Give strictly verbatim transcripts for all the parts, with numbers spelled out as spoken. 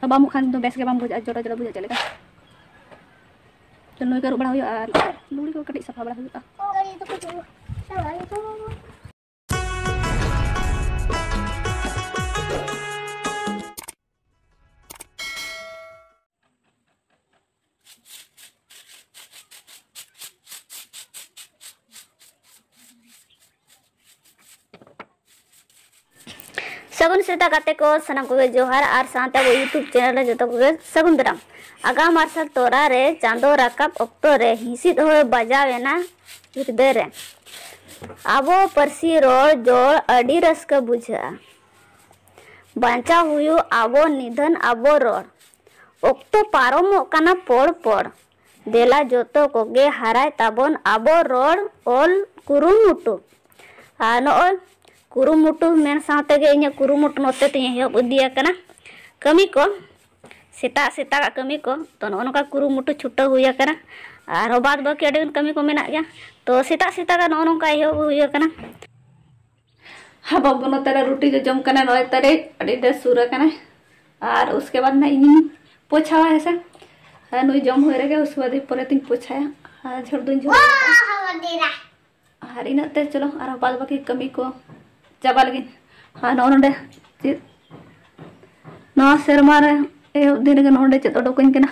ᱵᱟᱢ ᱩᱵ ᱠᱷᱟᱱ ᱫᱚ ᱵᱮᱥ ᱜᱮ ᱵᱟᱢ ᱵᱩᱡᱷᱟᱹᱜᱼᱟ, ᱡᱚᱨᱚ ᱡᱚᱨᱚ ᱵᱩᱡᱷᱟᱹᱜ ᱪᱮᱫ ᱞᱮᱠᱟ᱾ ᱛᱚ ᱱᱩᱭ ᱠᱚ ᱟᱹᱨᱩᱵ ᱵᱟᱲᱟ ᱦᱩᱭᱩᱜᱼᱟ ᱟᱨ ᱞᱩᱜᱽᱲᱤ ᱠᱚ ᱠᱟᱹᱴᱤᱡ ᱥᱟᱯᱷᱟ ᱵᱟᱲᱟ ᱦᱩᱭᱩᱜᱼᱟ᱾ ᱥᱟᱹᱜᱩᱱ ᱥᱮᱛᱟᱜ ᱜᱟᱛᱮ ᱠᱚ, ᱥᱟᱱᱟᱢ ᱠᱚᱜᱮ ᱡᱚᱦᱟᱨ ᱟᱨ ᱥᱟᱶᱛᱮ ᱟᱵᱚ YouTube ᱪᱮᱱᱮᱞ ᱨᱮ ᱡᱚᱛᱚ ᱠᱚᱜᱮ ᱥᱟᱹᱜᱩᱱ ᱫᱟᱨᱟᱢ᱾ ᱟᱜᱟᱢ ᱢᱟᱨᱥᱟᱞ ᱛᱚᱨᱟ ᱨᱮ ᱪᱟᱸᱫᱚ ᱨᱟᱠᱟᱵ ᱚᱠᱛᱚ ᱨᱮ ᱦᱤᱸᱥᱤᱫ ᱦᱚᱭ ᱵᱟᱡᱟᱣ ᱮᱱᱟ ᱦᱤᱨᱫᱟᱹ ᱨᱮ᱾ ᱟᱵᱚ ᱯᱟᱹᱨᱥᱤ ᱨᱚᱲ ᱡᱚᱲ ᱟᱹᱰᱤ ᱨᱟᱹᱥᱠᱟᱹ ᱵᱩᱡᱷᱟᱹᱜᱼᱟ᱾ ᱵᱟᱧᱪᱟᱣ ᱦᱩᱭᱩᱜ ᱟᱵᱚ ᱱᱤᱫᱷᱟᱹᱱ ᱟᱵᱚ ᱨᱚᱲ᱾ ᱚᱠᱛᱚ ᱯᱟᱨᱚᱢᱚᱜ ᱠᱟᱱᱟ ᱯᱚᱲ ᱯᱚᱲ᱾ ᱫᱮᱞᱟ ᱡᱚᱛᱚ ᱠᱚᱜᱮ ᱦᱟᱨᱟᱭ ᱛᱟᱵᱚᱱ ᱟᱵᱚ ᱨᱚᱲ ᱚᱞ ᱠᱩᱨᱩᱢᱩᱴᱩ᱾ ᱟᱨ ᱱᱚᱜᱼᱚᱭ ᱠᱩᱨᱩᱢᱩᱴᱩ ᱢᱮᱱ ᱥᱟᱶ ᱛᱮᱜᱮ ᱤᱧᱟᱹᱜ ᱠᱩᱨᱩᱢᱩᱴᱩ ᱱᱚᱛᱮ ᱛᱤᱧ ᱮᱦᱚᱵ ᱤᱫᱤ ᱟᱠᱟᱱᱟ᱾ ᱠᱟᱹᱢᱤ ᱠᱚ, ᱥᱮᱛᱟᱜ ᱥᱮᱛᱟᱜᱟᱜ ᱠᱟᱹᱢᱤ ᱠᱚ, ᱛᱚ ᱱᱚᱜᱼᱚ ᱱᱚᱝᱠᱟ ᱠᱩᱨᱩᱢᱩᱴᱩ ᱪᱷᱩᱴᱟᱹᱣ ᱦᱩᱭ ᱟᱠᱟᱱᱟ᱾ ᱟᱨᱦᱚᱸ ᱵᱟᱫ ᱵᱟᱹᱠᱤ ᱟᱹᱰᱤ ᱜᱟᱱ ᱠᱟᱹᱢᱤ ᱠᱚ ᱢᱮᱱᱟᱜ ᱜᱮᱭᱟ᱾ ᱛᱚ ᱥᱮᱛᱟᱜ ᱥᱮᱛᱟᱜᱟᱜ ᱱᱚᱜᱼᱚ ᱱᱚᱝᱠᱟ ᱮᱦᱚᱵ ᱦᱩᱭ ᱟᱠᱟᱱᱟ᱾ ᱦᱟᱵᱟ ᱵᱚᱱᱚ ᱛᱟᱞᱮ ᱨᱩᱴᱤ ᱠᱚ ᱡᱚᱢ ᱠᱟᱱᱟ, ᱱᱚᱭ ᱛᱟᱹᱨᱤᱠᱷ ᱟᱹᱰᱤ ᱰᱷᱮᱨ ᱥᱩᱨ ᱟᱠᱟᱱᱟ᱾ ᱟᱨ ᱩᱥᱠᱮ ᱵᱟᱫ ᱱᱟ ᱤᱧᱤᱧ ᱯᱳᱪᱷᱟᱣᱟ, ᱦᱮᱸ ᱥᱮ᱾ ᱟᱨ ᱱᱩᱭ ᱡᱚᱢ ᱦᱩᱭ ᱨᱮᱜᱮ ᱩᱥᱠᱮ ᱵᱟᱫ ᱯᱚᱨᱮ ᱛᱤᱧ ᱯᱳᱪᱷᱟᱭᱟ᱾ ᱟᱨ ᱡᱷᱟᱲ ᱫᱩᱧ ᱡᱷᱟᱲ ᱟᱨ ᱤᱱᱟᱹᱜ ᱛᱮ ᱪᱚᱞᱚ ᱟᱨᱦᱚᱸ ᱵᱟᱫ ᱵᱟᱹᱠᱤ ᱠᱟᱹᱢᱤ ᱠᱚ ᱪᱟᱵᱟ ᱞᱟᱹᱜᱤᱫ᱾ ᱟᱨ ᱱᱚᱜᱼᱚ ᱱᱚᱰᱮ ᱪᱮᱫ ᱱᱚᱣᱟ ᱥᱮᱨᱢᱟ ᱨᱮ ᱮᱦᱚᱵ ᱫᱤᱱ ᱨᱮᱜᱮ ᱱᱚᱜᱼᱚ ᱱᱚᱰᱮ ᱪᱮᱫ ᱚᱰᱚᱠᱟᱹᱧ ᱠᱟᱱᱟ᱾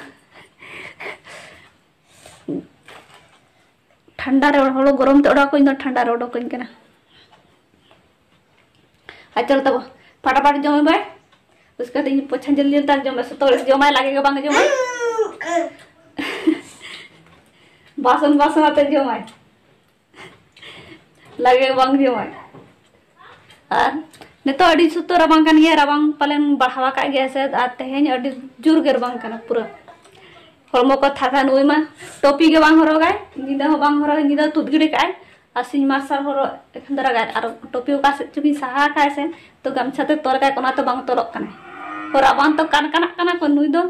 ᱴᱷᱟᱱᱰᱟ ᱨᱮ ᱦᱚᱲ ᱜᱚᱨᱚᱢ ᱛᱮ ᱚᱰᱚᱠ ᱟᱠᱚ, ᱤᱧ ᱫᱚ ᱴᱷᱟᱱᱰᱟ ᱨᱮ ᱚᱰᱚᱠᱟᱹᱧ ᱠᱟᱱᱟ᱾ ᱟᱨ ᱪᱚᱞ ᱛᱟᱵᱚ ᱯᱷᱟᱴᱟᱯᱷᱟᱴ ᱡᱚᱢ ᱵᱟᱭ᱾ ᱩᱥᱠᱮ ᱵᱟᱫ ᱤᱧ ᱯᱳᱪᱷᱟᱧ ᱡᱚᱞᱫᱤ ᱡᱚᱞᱫᱤ ᱡᱚᱢ ᱵᱟᱭ, ᱥᱚᱛᱚ ᱦᱚᱲ ᱡᱚᱢᱟᱭ, ᱞᱟᱜᱮ ᱜᱮ ᱵᱟᱝ ᱡᱚᱢᱟᱭ᱾ ᱵᱟᱥᱚᱱ ᱵᱟᱥᱚᱱ ᱟᱛᱮ ᱡᱚᱢᱟᱭ, ᱞᱟᱜᱮ ᱵᱟᱝ ᱡᱚᱢᱟᱭ᱾ ᱟᱨ ᱱᱤᱛᱚᱜ ᱟᱹᱰᱤ ᱥᱚᱠᱛᱚ ᱨᱟᱵᱟᱝ ᱠᱟᱱ ᱜᱮᱭᱟ, ᱨᱟᱵᱟᱝ ᱯᱟᱞᱮᱱ ᱵᱟᱲᱦᱟᱣ ᱟᱠᱟᱫ ᱜᱮᱭᱟ ᱥᱮ, ᱟᱨ ᱛᱮᱦᱮᱧ ᱟᱹᱰᱤ ᱡᱳᱨ ᱜᱮ ᱨᱟᱵᱟᱝ ᱠᱟᱱᱟ ᱯᱩᱨᱟᱹ᱾ ᱦᱚᱲᱢᱚ ᱠᱚ ᱛᱷᱟᱨ ᱛᱷᱟᱨ, ᱱᱩᱭ ᱢᱟ ᱴᱳᱯᱤ ᱜᱮ ᱵᱟᱝ ᱦᱚᱨᱚᱜᱟᱭ, ᱧᱤᱫᱟᱹ ᱦᱚᱸ ᱵᱟᱝ ᱦᱚᱨᱚᱜᱟᱭ, ᱧᱤᱫᱟᱹ ᱛᱩᱫ ᱜᱤᱰᱤ ᱠᱟᱜᱼᱟᱭ, ᱟᱨ ᱥᱤᱧ ᱢᱟᱨᱥᱟᱞ ᱦᱚᱨᱚᱜ ᱮᱠᱷᱟᱱ ᱫᱚ ᱨᱟᱜᱟᱭ, ᱟᱨ ᱴᱳᱯᱤ ᱚᱠᱟ ᱥᱮᱫ ᱪᱚ ᱵᱤᱱ ᱥᱟᱦᱟ ᱠᱟᱜᱼᱟᱭ ᱥᱮ, ᱛᱚ ᱜᱟᱢᱪᱷᱟ ᱛᱮ ᱛᱚᱞ ᱠᱟᱜᱼᱟᱭ, ᱚᱱᱟ ᱛᱮ ᱵᱟᱝ ᱛᱚᱞᱚᱜ ᱠᱟᱱᱟᱭ᱾ ᱦᱚᱨᱚᱜ ᱵᱟᱝ ᱛᱚ ᱠᱟᱱ ᱠᱟᱱᱟᱜ ᱠᱟᱱᱟ ᱠᱚ ᱱᱩᱭ ᱫᱚ᱾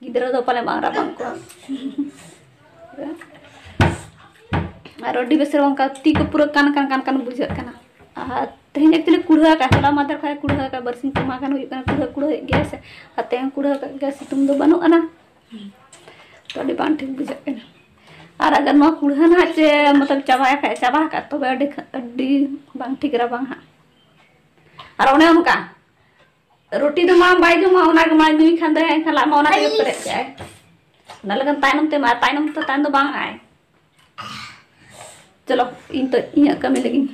ᱜᱤᱫᱽᱨᱟᱹ ᱫᱚ ᱯᱟᱞᱮ ᱵᱟᱝ ᱨᱟᱵᱟᱝ ᱠᱚᱣᱟ᱾ ᱟᱨ ᱟᱹᱰᱤ ᱵᱮᱥ ᱨᱮ ᱚᱱᱠᱟ ᱛᱤ ᱠᱚ ᱯᱩᱨᱟᱹ ᱠᱟᱱ ᱠᱟᱱ ᱠᱟᱱ ᱠᱟᱱ ᱵᱩᱡᱷᱟᱹᱜ ᱠᱟᱱᱟ᱾ ᱟᱨ ᱛᱮᱦᱮᱧ actually ᱠᱩᱲᱦᱟᱹ ᱟᱠᱟᱫ, ᱦᱚᱞᱟ ᱢᱟᱫᱷᱮᱨ ᱠᱷᱚᱱ ᱠᱩᱲᱦᱟᱹ ᱟᱠᱟᱫ, ᱵᱟᱨᱥᱤᱧ ᱯᱮ ᱢᱟᱦᱟ ᱜᱟᱱ ᱦᱩᱭᱩᱜ ᱠᱟᱱᱟ, ᱠᱩᱲᱦᱟᱹ ᱠᱩᱲᱦᱟᱹ ᱦᱩᱭᱩᱜ ᱜᱮᱭᱟ ᱥᱮ, ᱟᱨ ᱛᱮᱦᱮᱧ ᱠᱩᱲᱦᱟᱹ ᱟᱠᱟᱫ ᱜᱮᱭᱟ, ᱥᱤᱛᱩᱝ ᱫᱚ ᱵᱟᱹᱱᱩᱜ ᱟᱱᱟ᱾ ᱛᱚ ᱟᱹᱰᱤ ᱵᱟᱝ ᱴᱷᱤᱠ ᱵᱩᱡᱷᱟᱹᱜ ᱠᱟᱱᱟ᱾ ᱟᱨ ᱟᱜᱟᱨ ᱱᱚᱣᱟ ᱠᱩᱲᱦᱟᱹ ᱱᱟᱦᱟᱜ ᱪᱮ ᱢᱚᱛᱞᱚᱵ ᱪᱟᱵᱟᱭ ᱠᱷᱟᱡ, ᱪᱟᱵᱟ ᱟᱠᱟᱫ, ᱛᱚᱵᱮ ᱟᱹᱰᱤ ᱠᱷ-, ᱟᱹᱰᱤ ᱵᱟᱝ ᱴᱷᱤᱠ ᱨᱟᱵᱟᱝ ᱦᱟᱸᱜ᱾ ᱟᱨ ᱚᱱᱮ ᱚᱱᱠᱟ ᱨᱩᱴᱤ ᱫᱚ ᱢᱟ ᱵᱟᱭ ᱡᱚᱢᱟ, ᱚᱱᱟ ᱜᱮ ᱢᱟᱭ ᱧᱩᱭ ᱠᱷᱟᱱ ᱫᱚ ᱮᱱᱠᱷᱟᱱ ᱞᱟᱡ ᱢᱟ ᱚᱱᱟ ᱛᱮᱜᱮ ᱯᱮᱨᱮᱡ ᱠᱟᱜᱼᱟᱭ᱾ ᱚᱱᱟ ᱞᱟᱹᱜᱤᱫ ᱛᱟᱭᱱᱚᱢ ᱛᱮ ᱢᱟ, ᱛᱟᱭᱱᱚᱢ ᱛᱮ ᱛᱟᱭᱱᱚᱢ ᱫᱚ ᱵᱟᱝ ᱟᱭ᱾ ᱪᱚᱞᱚ, ᱤᱧ ᱛᱚ ᱤᱧᱟᱹᱜ ᱠᱟᱹᱢᱤ ᱞᱟᱹᱜᱤᱫ᱾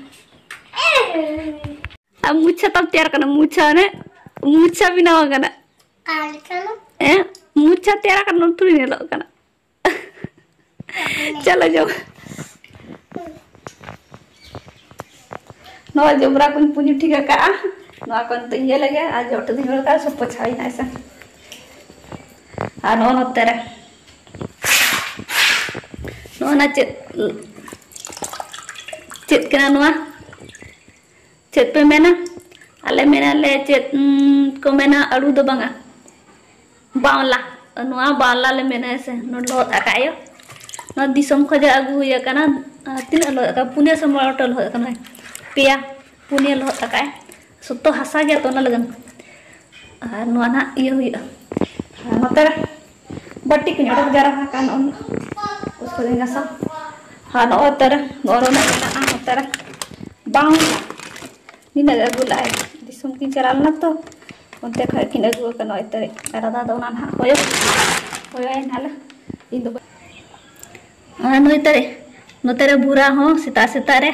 ᱟᱨ ᱢᱩᱪᱷᱟᱹ ᱛᱟᱢ ᱛᱮᱭᱟᱨ ᱠᱟᱱᱟ, ᱢᱩᱪᱷᱟᱹ ᱚᱱᱮ ᱢᱩᱪᱷᱟᱹ ᱵᱮᱱᱟᱣ ᱠᱟᱱᱟ᱾ ᱟᱨ ᱪᱚᱞᱚ᱾ ᱮ, ᱢᱩᱪᱷᱟᱹ ᱛᱮᱭᱟᱨ ᱠᱟᱱᱟ, ᱱᱚᱛᱩ ᱧᱮᱞᱚᱜ ᱠᱟᱱᱟ᱾ ᱪᱚᱞᱚ ᱡᱚᱢ᱾ ᱱᱚᱣᱟ ᱡᱚᱵᱽᱨᱟ ᱠᱚᱧ ᱯᱩᱸᱡᱤ ᱴᱷᱤᱠ ᱟᱠᱟᱫᱼᱟ᱾ ᱱᱚᱣᱟ ᱠᱚ ᱱᱤᱛᱚᱜ ᱤᱭᱟᱹ ᱞᱮᱜᱮ ᱟᱨ ᱡᱚᱜ ᱴᱩᱠᱩᱡ ᱦᱚᱲ ᱠᱟᱜᱼᱟ, ᱥᱚᱵ ᱯᱚᱪᱷᱟᱣ ᱮᱱᱟ ᱥᱮ᱾ ᱟᱨ ᱱᱚᱜᱼᱚ ᱱᱚᱛᱮ ᱨᱮ ᱱᱚᱜᱼᱚ ᱱᱟ ᱪᱮᱫ, ᱪᱮᱫ ᱠᱟᱱᱟ ᱱᱚᱣᱟ? ᱪᱮᱫ ᱯᱮ ᱢᱮᱱᱟ? ᱟᱞᱮ ᱢᱮᱱᱟᱞᱮ ᱪᱮᱫ, ᱩᱸ, ᱠᱚ ᱢᱮᱱᱟ, ᱟᱹᱲᱩ ᱫᱚ ᱵᱟᱝᱟ, ᱵᱟᱣᱞᱟ᱾ ᱱᱚᱣᱟ ᱵᱟᱣᱞᱟ ᱞᱮ ᱢᱮᱱᱟ, ᱦᱮᱸ ᱥᱮ᱾ ᱱᱚᱣᱟ ᱞᱚᱦᱚᱫ ᱟᱠᱟᱫ ᱟᱭᱳ᱾ ᱱᱚᱣᱟ ᱫᱤᱥᱚᱢ ᱠᱷᱚᱱᱟᱜ ᱟᱹᱜᱩ ᱦᱩᱭ ᱟᱠᱟᱱᱟ᱾ ᱟᱨ ᱛᱤᱱᱟᱹᱜ ᱞᱚᱦᱚᱫ ᱟᱠᱟᱫ? ᱯᱩᱱᱭᱟᱹ ᱥᱮ ᱢᱚᱬᱮ ᱜᱚᱴᱮᱡ ᱞᱚᱦᱚᱫ ᱟᱠᱟᱱᱟ᱾ ᱯᱮᱭᱟ, ᱯᱩᱱᱭᱟᱹ ᱞᱚᱦᱚᱫ ᱟᱠᱟᱫ ᱟᱭ᱾ ᱥᱚᱠᱛᱚ ᱦᱟᱥᱟ ᱜᱮᱭᱟ ᱛᱚ, ᱚᱱᱟ ᱞᱟᱹᱜᱤᱫ᱾ ᱟᱨ ᱱᱚᱣᱟ ᱱᱟᱦᱟᱜ ᱤᱭᱟᱹ ᱦᱩᱭᱩᱜᱼᱟ᱾ ᱟᱨ ᱱᱚᱛᱮ ᱨᱮ ᱵᱟᱹᱴᱤ ᱠᱚᱧ ᱚᱰᱚᱠ ᱡᱟᱣᱨᱟ ᱟᱠᱟᱫ, ᱱᱚᱜᱼᱚ ᱩᱥᱠᱩ ᱫᱤᱱ ᱜᱟᱥᱟ᱾ ᱟᱨ ᱱᱚᱜᱼᱚ ᱱᱚᱛᱮ ᱨᱮ, ᱱᱚᱜᱼᱚ ᱱᱚᱰᱮ ᱢᱮᱱᱟᱜᱼᱟ, ᱱᱚᱛᱮ ᱨᱮ ᱵᱟᱝ᱾ ᱱᱤᱱᱟᱹᱜ ᱟᱹᱜᱩ ᱞᱟᱜᱼᱟᱭ᱾ ᱫᱤᱥᱚᱢ ᱠᱤᱱ ᱪᱟᱞᱟᱣ ᱞᱮᱱᱟ ᱛᱚ, ᱚᱱᱛᱮ ᱠᱷᱚᱡ ᱠᱤᱱ ᱟᱹᱜᱩ ᱟᱠᱟᱫ ᱱᱚᱜᱼᱚᱭ ᱛᱟᱹᱨᱤᱡ᱾ ᱟᱨ ᱟᱫᱟ ᱫᱚ ᱚᱱᱟ ᱱᱟᱦᱟᱜ ᱦᱚᱭᱚ, ᱦᱚᱭᱚᱭ ᱱᱟᱞᱮ᱾ ᱤᱧ ᱫᱚ ᱵᱟᱹᱧ-, ᱟᱨ ᱱᱩᱭ ᱛᱟᱹᱨᱤᱡ, ᱱᱚᱛᱮ ᱨᱮ ᱵᱩᱨᱟ ᱦᱚᱸ ᱥᱮᱛᱟᱜ ᱥᱮᱛᱟᱜ ᱨᱮ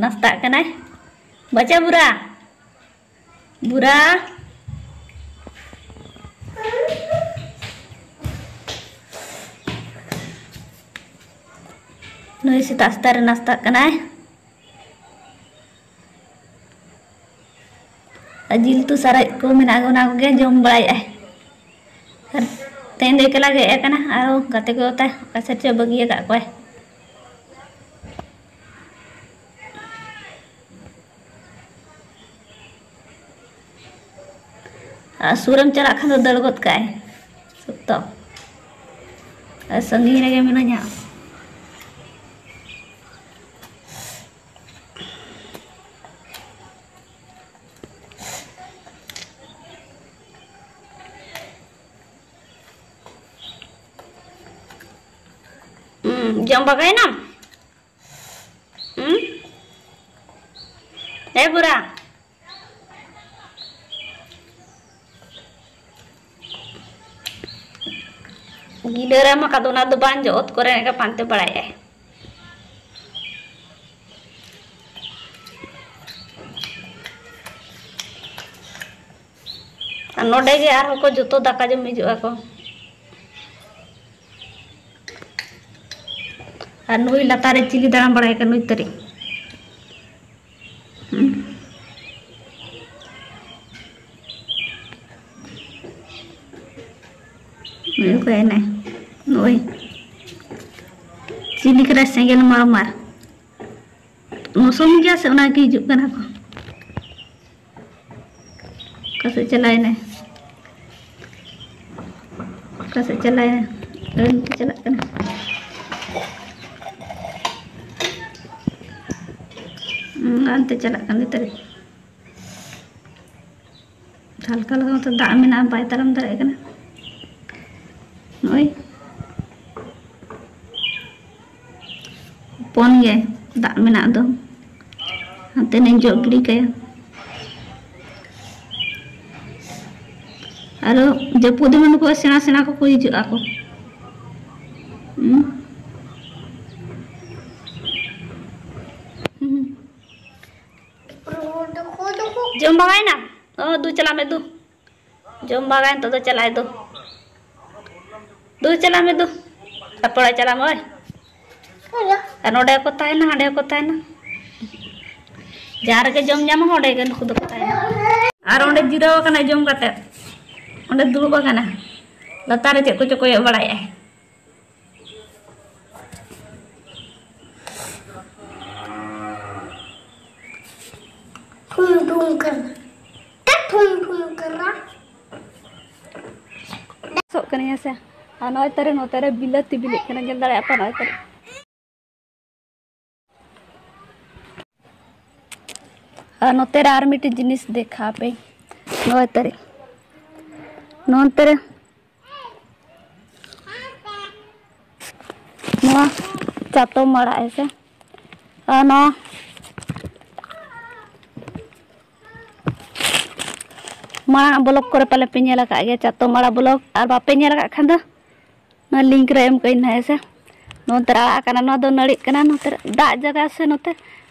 ᱱᱟᱥᱛᱟᱜ ᱠᱟᱱᱟᱭ᱾ ᱵᱟᱪᱟ ᱵᱩᱨᱟ, ᱵᱩᱨᱟ᱾ ᱱᱩᱭ ᱥᱮᱛᱟᱜ ᱥᱮᱛᱟᱜ ᱨᱮ ᱱᱟᱥᱛᱟᱜ ᱠᱟᱱᱟᱭ᱾ ᱟᱨ ᱡᱤᱞ ᱩᱛᱩ ᱥᱟᱨᱮᱡ ᱠᱚ ᱢᱮᱱᱟᱜᱼᱟ, ᱚᱱᱟ ᱠᱚᱜᱮ ᱡᱚᱢ ᱵᱟᱲᱟᱭᱮᱫᱼᱟᱭ᱾ ᱟᱨ ᱛᱮᱦᱮᱧ ᱫᱚ ᱮᱠᱞᱟ ᱜᱮ ᱦᱮᱡ ᱟᱠᱟᱱᱟ, ᱟᱨᱚ ᱜᱟᱛᱮ ᱠᱚ ᱛᱟᱭ ᱚᱠᱟ ᱥᱮᱫ ᱪᱚ ᱵᱟᱹᱜᱤ ᱟᱠᱟᱫ ᱠᱚᱣᱟᱭ᱾ ᱟᱨ ᱥᱩᱨᱮᱢ ᱪᱟᱞᱟᱜ ᱠᱷᱟᱱ ᱫᱚ ᱫᱟᱹᱲ ᱜᱚᱫ ᱠᱟᱜᱼᱟᱭ ᱥᱚᱠᱛᱚ᱾ ᱟᱨ ᱥᱟᱺᱜᱤᱧ ᱨᱮᱜᱮ ᱢᱮᱱᱟᱧᱟ᱾ ᱡᱚᱢ ᱵᱟᱜᱟᱭᱮᱱᱟᱢ? ᱦᱩᱸ? ᱮ ᱵᱩᱨᱟ᱾ ᱜᱤᱫᱽᱨᱟᱹ ᱨᱮ ᱮᱢ ᱟᱠᱟᱫ ᱚᱱᱟ ᱫᱚ ᱵᱟᱝ ᱡᱚ, ᱚᱛ ᱠᱚᱨᱮ ᱜᱮ ᱯᱟᱱᱛᱮ ᱵᱟᱲᱟᱭᱮᱫᱼᱟᱭ᱾ ᱟᱨ ᱱᱚᱰᱮ ᱜᱮ ᱟᱨᱦᱚᱸ ᱠᱚ ᱡᱚᱛᱚ ᱫᱟᱠᱟ ᱡᱚᱢ ᱦᱤᱡᱩᱜᱼᱟ ᱠᱚ᱾ ᱟᱨ ᱱᱩᱭ ᱞᱟᱛᱟᱨ ᱨᱮ ᱪᱤᱞᱤ ᱫᱟᱬᱟ ᱵᱟᱲᱟᱭ ᱠᱟᱱ ᱱᱩᱭ ᱛᱟᱹᱨᱤᱡ? ᱦᱩᱸ᱾ ᱱᱩᱭ ᱚᱠᱚᱭ ᱮᱱᱟᱭ? ᱱᱩᱭ ᱪᱤᱞᱤ ᱠᱟᱱᱟᱭ ᱥᱮᱸᱜᱮᱞ ᱢᱟᱨᱢᱟᱨ? ᱢᱳᱥᱩᱢᱤ ᱜᱮᱭᱟ ᱥᱮ ᱚᱱᱟ ᱜᱮ ᱦᱤᱡᱩᱜ ᱠᱟᱱᱟ ᱠᱚ? ᱚᱠᱟ ᱥᱮᱫ ᱪᱟᱞᱟᱣᱮᱱᱟᱭ? ᱚᱠᱟ ᱥᱮᱫ ᱪᱟᱞᱟᱣᱮᱱᱟᱭ? ᱦᱟᱱᱛᱮ ᱪᱟᱞᱟᱜ ᱠᱟᱱᱟ᱾ ᱦᱩᱸ, ᱦᱟᱱᱛᱮ ᱪᱟᱞᱟᱜ ᱠᱟᱱ ᱜᱮ ᱛᱟᱹᱨᱤᱡ᱾ ᱦᱟᱞᱠᱟ ᱦᱟᱞᱠᱟ ᱢᱚᱛᱚ ᱫᱟᱜ ᱢᱮᱱᱟᱜᱼᱟ, ᱵᱟᱭ ᱛᱟᱲᱟᱢ ᱫᱟᱲᱮᱭᱟᱜ ᱠᱟᱱᱟ᱾ ᱱᱚᱜᱼᱚᱭ ᱦᱚᱯᱚᱱ ᱜᱮ ᱫᱟᱜ ᱢᱮᱱᱟᱜ ᱫᱚ, ᱦᱟᱱᱛᱮ ᱱᱟᱧ ᱡᱚᱜ ᱜᱤᱰᱤ ᱠᱟᱭᱟ᱾ ᱟᱨᱚ ᱡᱟᱹᱯᱩᱫ ᱫᱤᱱ ᱱᱩᱠᱩ ᱥᱮᱬᱟ ᱥᱮᱬᱟ ᱠᱚᱠᱚ ᱦᱤᱡᱩᱜ ᱟᱠᱚ᱾ ᱦᱩᱸ᱾ ᱦᱩᱸ᱾ ᱡᱚᱢ ᱵᱷᱟᱜᱟᱭᱮᱱᱟ? ᱚ, ᱫᱩ ᱪᱟᱞᱟᱜ ᱢᱮ, ᱫᱩ᱾ ᱡᱚᱢ ᱵᱷᱟᱜᱟᱭᱮᱱ, ᱱᱤᱛᱚᱜ ᱫᱚ ᱪᱟᱞᱟᱜ ᱟᱭ, ᱫᱩ᱾ ᱫᱩ ᱪᱟᱞᱟᱜ ᱢᱮ, ᱫᱩ᱾ ᱛᱟᱨᱯᱚᱨᱮ ᱪᱟᱞᱟᱜ ᱢᱮ, ᱳᱭ᱾ ᱟᱨ ᱱᱚᱰᱮ ᱠᱚ ᱛᱟᱦᱮᱱᱟ, ᱦᱟᱸᱰᱮ ᱠᱚ ᱛᱟᱦᱮᱱᱟ᱾ ᱡᱟᱦᱟᱸ ᱨᱮᱜᱮ ᱡᱚᱢ ᱧᱟᱢᱟ, ᱚᱸᱰᱮ ᱜᱮ ᱱᱩᱠᱩ ᱫᱚᱠᱚ ᱛᱟᱦᱮᱱᱟ᱾ ᱟᱨ ᱚᱸᱰᱮ ᱡᱤᱨᱟᱹᱣ ᱟᱠᱟᱱᱟᱭ ᱡᱚᱢ ᱠᱟᱛᱮ᱾ ᱚᱸᱰᱮ ᱫᱩᱲᱩᱵ ᱟᱠᱟᱱᱟ᱾ ᱞᱟᱛᱟᱨ ᱨᱮ ᱪᱮᱫ ᱠᱚᱪᱚ ᱠᱚᱭᱚᱜ ᱵᱟᱲᱟᱭᱮᱫᱼᱟᱭ᱾ ᱴᱷᱩᱢ ᱴᱷᱩᱢ ᱠᱟᱱᱟ᱾ ᱴᱷᱩᱢ ᱴᱷᱩᱢ ᱠᱟᱱᱟ᱾ ᱥᱚᱜ ᱠᱟᱹᱱᱟᱹᱧ ᱦᱮᱸ ᱥᱮ᱾ ᱟᱨ ᱱᱚᱜᱼᱚᱭ ᱛᱟᱨᱮ, ᱱᱚᱛᱮ ᱨᱮ ᱵᱤᱞᱟᱹᱛᱤ ᱵᱤᱞᱤᱜ ᱠᱟᱱᱟ, ᱧᱮᱞ ᱫᱟᱲᱮᱭᱟᱜ ᱯᱮ ᱱᱚᱜᱼᱚᱭ ᱛᱟᱨᱮ᱾ ᱟᱨ ᱱᱚᱛᱮ ᱨᱮ ᱟᱨ ᱢᱤᱫᱴᱮᱡ ᱡᱤᱱᱤᱥ ᱫᱮᱠᱷᱟᱣ ᱯᱮ, ᱱᱚᱜᱼᱚᱭ ᱛᱟᱨᱮ, ᱱᱚᱱᱛᱮ ᱨᱮ ᱱᱚᱣᱟ ᱪᱟᱛᱚᱢ ᱟᱲᱟᱜ ᱦᱮᱸ ᱥᱮ, ᱟᱨ ᱱᱚᱣᱟ ᱢᱟᱲᱟᱝ ᱵᱞᱚᱜ ᱠᱚᱨᱮ ᱯᱟᱞᱮ ᱯᱮ ᱧᱮᱞ ᱟᱠᱟᱫ ᱜᱮᱭᱟ ᱪᱟᱛᱚᱢ ᱟᱲᱟᱜ ᱵᱞᱚᱜ, ᱟᱨ ᱵᱟᱯᱮ ᱧᱮᱞ ᱟᱠᱟᱫ ᱠᱷᱟᱱ ᱫᱚ ᱱᱚᱣᱟ ᱞᱤᱝᱠ ᱨᱮ ᱮᱢ ᱠᱟᱹᱧ ᱱᱟᱦᱟᱜ ᱦᱮᱸ ᱥᱮ᱾ ᱱᱚᱛᱮ ᱨᱮ ᱟᱲᱟᱜ ᱠᱟᱱᱟ, ᱱᱚᱣᱟ ᱫᱚ ᱱᱟᱹᱲᱤᱜ ᱠᱟᱱᱟ, ᱱᱚᱛᱮ ᱨᱮ ᱫᱟᱜ ᱡᱟᱭᱜᱟ ᱥᱮ, ᱱᱚᱛᱮ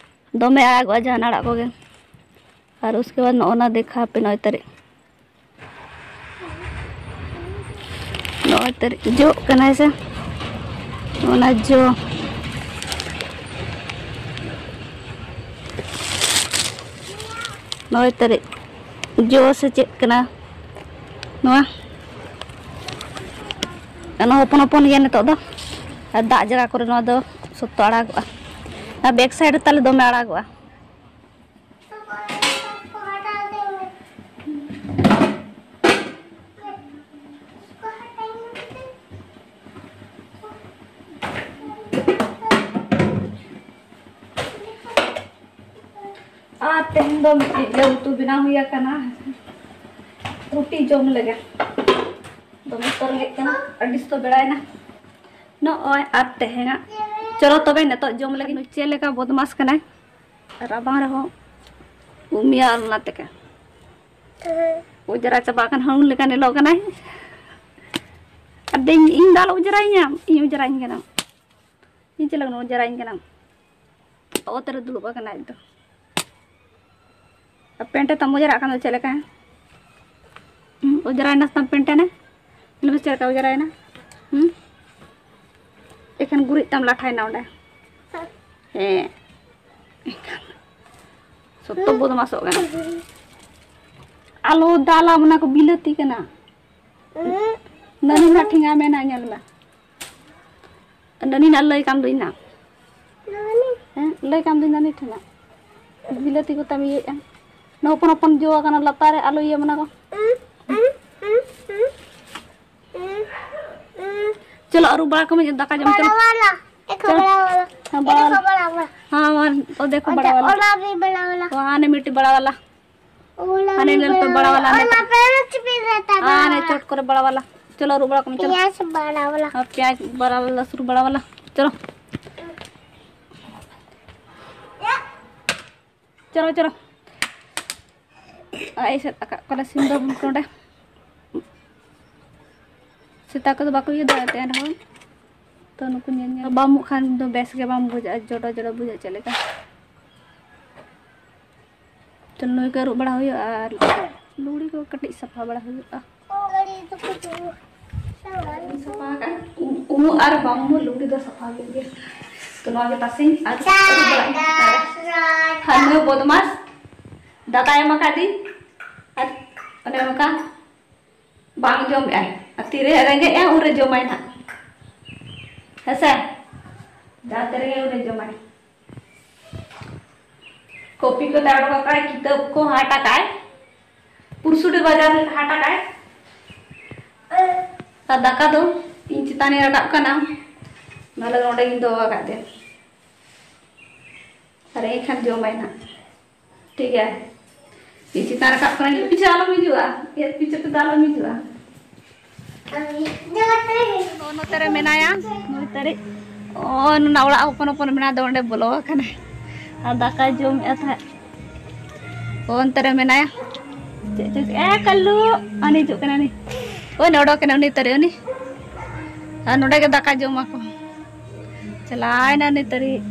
ᱫᱚᱢᱮ ᱟᱲᱟᱜᱚᱜᱼᱟ ᱡᱟᱦᱟᱱ ᱟᱲᱟᱜ ᱠᱚᱜᱮ᱾ ᱟᱨ ᱩᱥᱠᱮ ᱵᱟᱫ ᱱᱚᱜᱼᱚ ᱱᱟ ᱫᱮᱠᱷᱟ ᱯᱮ ᱱᱚᱜᱼᱚᱭ ᱛᱟᱹᱨᱤᱡ, ᱱᱚᱜᱼᱚᱭ ᱛᱟᱹᱨᱤᱡ ᱡᱚᱜ ᱠᱟᱱᱟᱭ ᱥᱮ, ᱚᱱᱟ ᱡᱚ, ᱱᱚᱜᱼᱚᱭ ᱛᱟᱹᱨᱤᱡ ᱡᱚ ᱥᱮ ᱪᱮᱫ ᱠᱟᱱᱟ ᱱᱚᱣᱟ? ᱚᱱᱟ ᱦᱚᱯᱚᱱ ᱦᱚᱯᱚᱱ ᱜᱮᱭᱟ ᱱᱤᱛᱚᱜ ᱫᱚ, ᱟᱨ ᱫᱟᱜ ᱡᱟᱭᱜᱟ ᱠᱚᱨᱮ ᱱᱚᱣᱟ ᱫᱚ ᱥᱚᱠᱛᱚ ᱟᱲᱟᱜᱚᱜᱼᱟ, ᱟᱨ ᱵᱮᱠ ᱥᱟᱭᱤᱰ ᱨᱮ ᱛᱟᱞᱮ ᱫᱚᱢᱮ ᱟᱲᱟᱜᱚᱜᱼᱟ᱾ ᱟᱨ ᱛᱮᱦᱮᱧ ᱫᱚ ᱢᱤᱫᱴᱤᱡ ᱜᱮ ᱩᱛᱩ ᱵᱮᱱᱟᱣ ᱦᱩᱭ ᱟᱠᱟᱱᱟ, ᱨᱩᱴᱤ ᱡᱚᱢ ᱞᱟᱹᱜᱤᱫ᱾ ᱫᱚᱢᱮ ᱛᱚ ᱨᱮᱸᱜᱮᱡ ᱠᱟᱱᱟ, ᱟᱹᱰᱤ ᱥᱚ ᱵᱮᱲᱟᱭᱮᱱᱟ ᱱᱚᱜᱼᱚᱭ᱾ ᱟᱨ ᱛᱮᱦᱮᱧᱟᱜ ᱪᱚᱞᱚ ᱛᱚᱵᱮ ᱱᱤᱛᱚᱜ ᱡᱚᱢ ᱞᱟᱹᱜᱤᱫ᱾ ᱪᱮᱫ ᱞᱮᱠᱟ ᱵᱚᱫᱢᱟᱥ ᱠᱟᱱᱟᱭ, ᱨᱟᱵᱟᱝ ᱨᱮᱦᱚᱸ ᱩᱢᱤᱭᱟ ᱚᱱᱟ ᱛᱮᱜᱮ ᱚᱡᱽᱨᱟ ᱪᱟᱵᱟ ᱟᱠᱟᱱ ᱦᱟᱹᱱ ᱞᱮᱠᱟ ᱧᱮᱞᱚᱜ ᱠᱟᱱᱟᱭ᱾ ᱟᱫᱚ ᱤᱧ, ᱤᱧ ᱫᱚ ᱟᱞᱚ ᱚᱡᱽᱨᱟᱧᱟ, ᱤᱧ ᱚᱡᱽᱨᱟᱧ ᱠᱟᱱᱟ, ᱤᱧ ᱪᱮᱫ ᱞᱟᱹᱜᱤᱫ ᱚᱡᱽᱨᱟᱧ ᱠᱟᱱᱟ? ᱚᱛ ᱨᱮ ᱫᱩᱲᱩᱵ ᱟᱠᱟᱱᱟ ᱟᱡ ᱫᱚ᱾ ᱟᱨ ᱯᱮᱱᱴ ᱛᱟᱢ ᱚᱡᱽᱨᱟᱜ ᱠᱟᱱ ᱫᱚ ᱪᱮᱫ ᱞᱮᱠᱟ? ᱦᱩᱸ, ᱚᱡᱽᱨᱟᱭᱮᱱᱟ ᱥᱮ ᱛᱟᱢ ᱯᱮᱱᱴ ᱮᱱᱟ? ᱧᱮᱞ ᱢᱮ ᱪᱮᱫ ᱞᱮᱠᱟ ᱚᱡᱽᱨᱟᱭᱮᱱᱟ᱾ ᱦᱩᱸ, ᱮᱠᱷᱮᱱ ᱜᱩᱨᱤᱡ ᱛᱟᱢ ᱞᱟᱴᱷᱟᱭᱮᱱᱟ ᱚᱸᱰᱮ᱾ ᱦᱮᱸ, ᱮᱱᱠᱷᱟᱱ ᱥᱚᱠᱛᱚ ᱵᱚᱫᱢᱟᱥᱚᱜ ᱠᱟᱱᱟ᱾ ᱟᱞᱚ ᱫᱟᱞᱟᱢ, ᱚᱱᱟ ᱠᱚ ᱵᱤᱞᱟᱹᱛᱤ ᱠᱟᱱᱟ᱾ ᱱᱟᱹᱱᱤ ᱱᱟᱜ ᱴᱷᱮᱸᱜᱟ ᱢᱮᱱᱟᱜ, ᱧᱮᱞ ᱢᱮ᱾ ᱱᱟᱹᱱᱤ ᱱᱟᱜ ᱞᱟᱹᱭ ᱠᱟᱢ ᱫᱩᱧ ᱱᱟ᱾ ᱦᱮᱸ, ᱞᱟᱹᱭ ᱠᱟᱢ ᱫᱩᱧ ᱱᱟᱹᱱᱤ ᱴᱷᱮᱸᱜᱟ᱾ ᱵᱤᱞᱟᱹᱛᱤ ᱠᱚ ᱛᱟᱢ ᱤᱭᱟᱹᱜᱼᱟ᱾ ᱱᱚᱣᱟ ᱦᱚᱯᱚᱱ ᱦᱚᱯᱚᱱ ᱡᱚ ᱟᱠᱟᱱᱟ ᱞᱟᱛᱟᱨ ᱨᱮ, ᱟᱞᱚ ᱤᱭᱟᱹ ᱢᱮ ᱚᱱᱟ ᱠᱚ᱾ ᱪᱚᱞᱚ, ᱟᱹᱨᱩᱵ ᱵᱟᱲᱟ ᱠᱚᱢᱮ, ᱫᱟᱠᱟ ᱡᱚᱢ ᱪᱚᱞᱚ᱾ बड़ा वाला, एक चल। बड़ा वाला, हाँ, बड़ा एक वाला। बड़ा वाला। हाँ, हाँ, वो देखो, एक बड़ा वाला। और अभी बड़ा वाला। वो हाँ, ने मिट्टी बड़ा वाला। वो वाला हाँ, ने भी ले तो बड़ा बड़ा वाला, वाला। और ने तो वहाँ पे भी रहता है हाँ, बड़ा ने वाला। चोट करे बड़ा वाला। चलो, अरू बड़ा कम, चलो। प्याज बड़ा वाला। हाँ, प्याज बड़ा वाला, लहसुन बड़ा वाला। ᱪᱚᱞᱚ᱾ ᱪᱚᱞᱚ, ᱪᱚᱞᱚ᱾ ᱟᱭ ᱥᱮᱫ ᱟᱠᱟᱫ ᱠᱚᱣᱟᱞᱮ ᱥᱤᱢ ᱫᱚ ᱱᱚᱰᱮ᱾ ᱥᱮᱛᱟ ᱠᱚᱫᱚ ᱵᱟᱠᱚ ᱤᱭᱟᱹ ᱫᱟᱲᱮᱭᱟᱜ ᱛᱮ ᱮᱱᱨᱮᱦᱚᱸ᱾ ᱛᱚ ᱱᱩᱠᱩ ᱧᱮᱞ ᱧᱮᱞ ᱵᱟᱢ ᱮᱢᱚᱜ ᱠᱷᱟᱱ ᱫᱚ ᱵᱮᱥ ᱜᱮ ᱵᱟᱢ ᱵᱩᱡᱷᱟᱹᱜᱼᱟ, ᱡᱚᱰᱚ ᱡᱚᱰᱚ ᱵᱩᱡᱷᱟᱹᱜ ᱪᱮᱫ ᱞᱮᱠᱟ᱾ ᱛᱚ ᱱᱩᱭ ᱠᱚ ᱟᱹᱨᱩᱵ ᱵᱟᱲᱟ ᱦᱩᱭᱩᱜᱼᱟ ᱟᱨ ᱞᱩᱜᱽᱲᱤ ᱠᱚ ᱠᱟᱹᱴᱤᱡ ᱥᱟᱯᱷᱟ ᱵᱟᱲᱟ ᱦᱩᱭᱩᱜᱼᱟ᱾ ᱥᱟᱯᱷᱟ ᱟᱠᱟᱫ᱾ ᱩᱢ-, ᱩᱢᱩᱜ ᱟᱨ ᱵᱟᱢ ᱩᱢᱩᱜ ᱞᱩᱜᱽᱲᱤ ᱫᱚ ᱥᱟᱯᱷᱟ ᱦᱩᱭᱩᱜ ᱜᱮᱭᱟ᱾ ᱛᱚ ᱱᱚᱣᱟ ᱜᱮ ᱛᱟᱥᱮᱧ ᱟᱨ ᱟᱹᱨᱩᱵ ᱵᱟᱲᱟᱜ ᱤᱧ᱾ ᱟᱨ ᱦᱟᱹᱱᱤ ᱵᱚᱫᱢᱟᱥ ᱫᱟᱠᱟᱭ ᱮᱢ ᱟᱠᱟᱫᱤᱧ ᱟᱨ ᱚᱱᱮ ᱚᱱᱠᱟ ᱵᱟᱝ ᱡᱚᱢᱮᱜᱼᱟᱭ᱾ ᱟᱨ ᱛᱤᱨᱮ ᱨᱮᱸᱜᱮᱡᱼᱟ ᱩᱱᱨᱮ ᱡᱚᱢᱟᱭ ᱱᱟᱜ᱾ ᱦᱮᱸᱥᱮ? ᱡᱟᱦᱟᱸ ᱛᱤ ᱨᱮᱸᱜᱮᱡ ᱩᱱᱨᱮ ᱡᱚᱢᱟᱭ᱾ ᱠᱚᱯᱤ ᱠᱚ ᱫᱟᱲ ᱠᱟᱜᱼᱟᱭ, ᱠᱤᱛᱟᱹᱵ ᱠᱚ ᱦᱟᱴ ᱟᱠᱟᱭ᱾ ᱯᱩᱨᱥᱩᱰᱤ ᱵᱟᱡᱟᱨ ᱨᱮ ᱦᱟᱴ ᱟᱠᱟᱭ᱾ ᱟᱨ ᱫᱟᱠᱟ ᱫᱚ ᱤᱧ ᱪᱮᱛᱟᱱ ᱨᱮ ᱨᱟᱠᱟᱵ ᱠᱟᱱᱟ᱾ ᱱᱚᱰᱮ ᱱᱚᱰᱮ ᱜᱤᱧ ᱫᱚᱦᱚ ᱟᱠᱟᱫ ᱛᱮ᱾ ᱟᱨ ᱮᱱᱠᱷᱟᱱ ᱡᱚᱢᱟᱭ ᱱᱟᱜ᱾ ᱴᱷᱤᱠ ᱜᱮᱭᱟ᱾ ᱤᱧ ᱪᱮᱛᱟᱱ ᱨᱟᱠᱟᱵ ᱠᱟᱱᱟ, ᱤᱧ ᱯᱤᱪᱷᱟᱹ ᱟᱞᱚᱢ ᱦᱤᱡᱩᱜᱼᱟ᱾ ᱤᱧ ᱯᱤᱪᱷᱟᱹ ᱛᱮᱫᱚ ᱟᱞᱚᱢ ᱦᱤᱡᱩᱜᱼᱟ᱾ ᱱᱚᱛᱮ ᱨᱮ ᱢᱮᱱᱟᱭᱟ, ᱱᱩᱭ ᱛᱟᱹᱨᱤᱡ᱾ ᱚ, ᱱᱚᱰᱮ ᱚᱲᱟᱜ ᱦᱚᱯᱚᱱ ᱦᱚᱯᱚᱱ ᱢᱮᱱᱟᱭ ᱫᱚ ᱚᱸᱰᱮ ᱵᱚᱞᱚ ᱟᱠᱟᱱᱟᱭ᱾ ᱟᱨ ᱫᱟᱠᱟᱭ ᱡᱚᱢᱮᱫᱼᱟ ᱛᱟᱦᱮᱸᱫ᱾ ᱚ, ᱚᱱᱛᱮ ᱨᱮ ᱢᱮᱱᱟᱭᱟ᱾ ᱪᱮᱫ ᱪᱚ, ᱮ, ᱠᱟᱞᱞᱩ᱾ ᱩᱱᱤ ᱦᱤᱡᱩᱜ ᱠᱟᱱᱟ ᱩᱱᱤ᱾ ᱳᱭ, ᱚᱰᱚᱠ ᱮᱱᱟ ᱩᱱᱤ ᱛᱟᱹᱨᱤᱡ ᱩᱱᱤ᱾ ᱟᱨ ᱱᱚᱰᱮ ᱜᱮ ᱫᱟᱠᱟ ᱡᱚᱢᱟᱠᱚ᱾ ᱪᱟᱞᱟᱣᱮᱱᱟ ᱩᱱᱤ ᱛᱟᱹᱨᱤᱡ᱾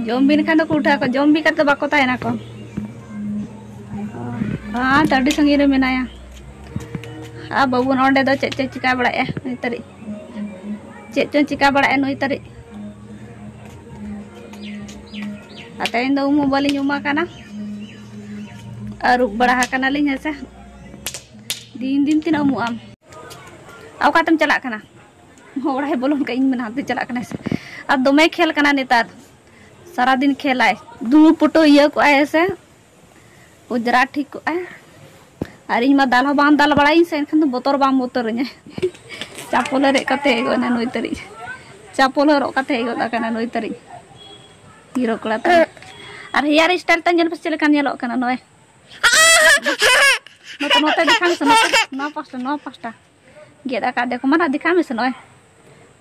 ᱡᱚᱢ ᱵᱤ ᱠᱷᱟᱱ ᱫᱚᱠᱚ ᱩᱴᱷᱟᱹᱜ ᱟᱠᱚ, ᱡᱚᱢ ᱵᱤ ᱠᱟᱛᱮ ᱵᱟᱠᱚ ᱛᱟᱦᱮᱱᱟ ᱠᱚ᱾ ᱟᱨ ᱟᱹᱰᱤ ᱥᱟᱺᱜᱤᱧ ᱨᱮ ᱢᱮᱱᱟᱭᱟ᱾ ᱟᱨ ᱵᱟᱹᱵᱩ ᱱᱚᱰᱮ ᱫᱚ ᱪᱮᱫ ᱪᱚᱭ ᱪᱤᱠᱟ ᱵᱟᱲᱟᱭᱮᱫᱼᱟ ᱱᱩᱭ ᱛᱟᱹᱨᱤᱡ? ᱪᱮᱫ ᱪᱚᱭ ᱪᱤᱠᱟ ᱵᱟᱲᱟᱭᱮᱫᱼᱟ ᱱᱩᱭ ᱛᱟᱹᱨᱤᱡ? ᱟᱨ ᱛᱮᱦᱮᱧ ᱫᱚ ᱩᱢ ᱦᱚᱸ ᱵᱟᱹᱞᱤᱧ ᱩᱢ ᱟᱠᱟᱱᱟ᱾ ᱟᱹᱨᱩᱵ ᱵᱟᱲᱟ ᱟᱠᱟᱱᱟᱞᱤᱧ ᱦᱮᱸᱥᱮ᱾ ᱫᱤᱱ ᱫᱤᱱ ᱛᱤᱱᱟᱹᱜ ᱩᱢᱩᱜ ᱟᱢ? ᱟᱨ ᱚᱠᱟᱛᱮᱢ ᱪᱟᱞᱟᱜ ᱠᱟᱱᱟ? ᱦᱚᱸ, ᱚᱲᱟᱜ ᱮ ᱵᱚᱞᱚᱱ ᱠᱷᱟᱡ ᱤᱧ ᱢᱮᱱᱟ ᱦᱟᱱᱛᱮ ᱪᱟᱞᱟᱜ ᱠᱟᱱᱟᱭ ᱥᱮ᱾ ᱟᱨ ᱫᱚᱢᱮ ᱠᱷᱮᱞ ᱠᱟᱱᱟ ᱱᱮᱛᱟᱨ, ᱥᱟᱨᱟᱫᱤᱱ ᱠᱷᱮᱞᱟᱭ, ᱫᱩ ᱯᱩᱴᱟᱹ ᱤᱭᱟᱹ ᱠᱚᱜᱼᱟᱭ ᱥᱮ, ᱚᱡᱽᱨᱟ ᱴᱷᱤᱠ ᱠᱚᱜᱼᱟᱭ᱾ ᱟᱨ ᱤᱧ ᱢᱟ ᱫᱟᱞ ᱦᱚᱸ ᱵᱟᱝ ᱫᱟᱞ ᱵᱟᱲᱟᱭᱤᱧ ᱥᱮ, ᱮᱱᱠᱷᱟᱱ ᱫᱚ ᱵᱚᱛᱚᱨ ᱵᱟᱝ ᱵᱚᱛᱚᱨᱟᱹᱧᱟᱹ᱾ ᱪᱟᱯᱚᱞ ᱦᱚᱨᱚᱜ ᱠᱟᱛᱮ ᱦᱮᱡ ᱜᱚᱫ ᱮᱱᱟ ᱱᱩᱭ ᱛᱟᱹᱨᱤᱡ᱾ ᱪᱟᱯᱚᱞ ᱦᱚᱨᱚᱜ ᱠᱟᱛᱮ ᱦᱮᱡ ᱜᱚᱫ ᱟᱠᱟᱱᱟ ᱱᱩᱭ ᱛᱟᱹᱨᱤᱡ᱾ ᱦᱤᱨᱳ ᱠᱚᱲᱟ ᱛᱟᱹᱨᱤᱡ᱾ ᱟᱨ ᱦᱮᱭᱟᱨ ᱥᱴᱟᱭᱤᱞ ᱛᱟᱭ ᱧᱮᱞ ᱯᱮ ᱪᱮᱫ ᱞᱮᱠᱟ ᱧᱮᱞᱚᱜ ᱠᱟᱱᱟ ᱱᱚᱜᱼᱚᱭ᱾ ᱱᱚᱛᱮ, ᱱᱚᱛᱮ ᱫᱮᱠᱷᱟᱣ ᱢᱮᱥᱮ, ᱱᱚᱛᱮ, ᱱᱚᱣᱟ ᱯᱟᱥᱴᱟ, ᱱᱚᱣᱟ ᱯᱟᱥᱴᱟ᱾ ᱜᱮᱫ ᱟᱠᱟᱫ ᱫᱮᱠᱚ, ᱢᱟᱨᱟᱜ ᱫᱮᱠᱷᱟᱣ ᱢᱮᱥᱮ, ᱱᱚᱜᱼᱚᱭ᱾